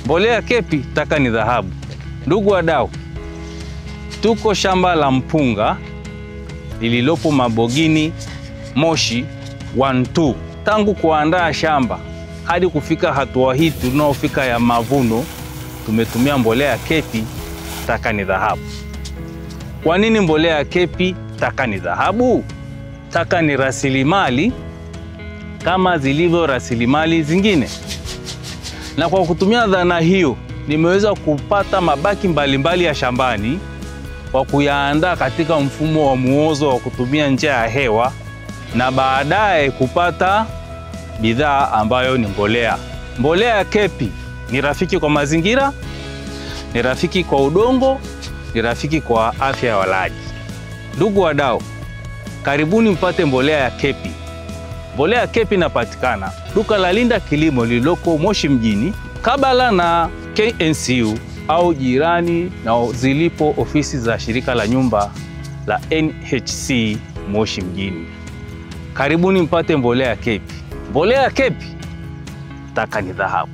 Mbolea KEPI, taka ni dhahabu. Ndugu wadau, tuko shamba la mpunga lililopo Mabogini, Moshi 12. Tangu kuandaa shamba hadi kufika hatua hii tunaofika ya mavuno, tumetumia mbolea KEPI, taka ni dhahabu. Kwa nini mbolea KEPI, taka ni dhahabu? Taka ni rasilimali kama zilivyo rasilimali zingine, na kwa kutumia dhana hiyo nimeweza kupata mabaki mbalimbali mbali ya shambani kwa kuyaandaa katika mfumo wa muozo wa kutumia njia ya hewa na baadaye kupata bidhaa ambayo ni mbolea. Mbolea ya KEPI ni rafiki kwa mazingira, ni rafiki kwa udongo, ni rafiki kwa afya ya walaji. Ndugu wadau, karibuni mpate mbolea ya KEPI. Mbolea ya KEPI inapatikana duka la Linda Kilimo lililoko Moshi mjini, kabala na KNCU au jirani na zilipo ofisi za shirika la nyumba la NHC Moshi mjini. Karibuni mpate mbolea ya KEPI. Mbolea ya KEPI, taka ni dhahabu.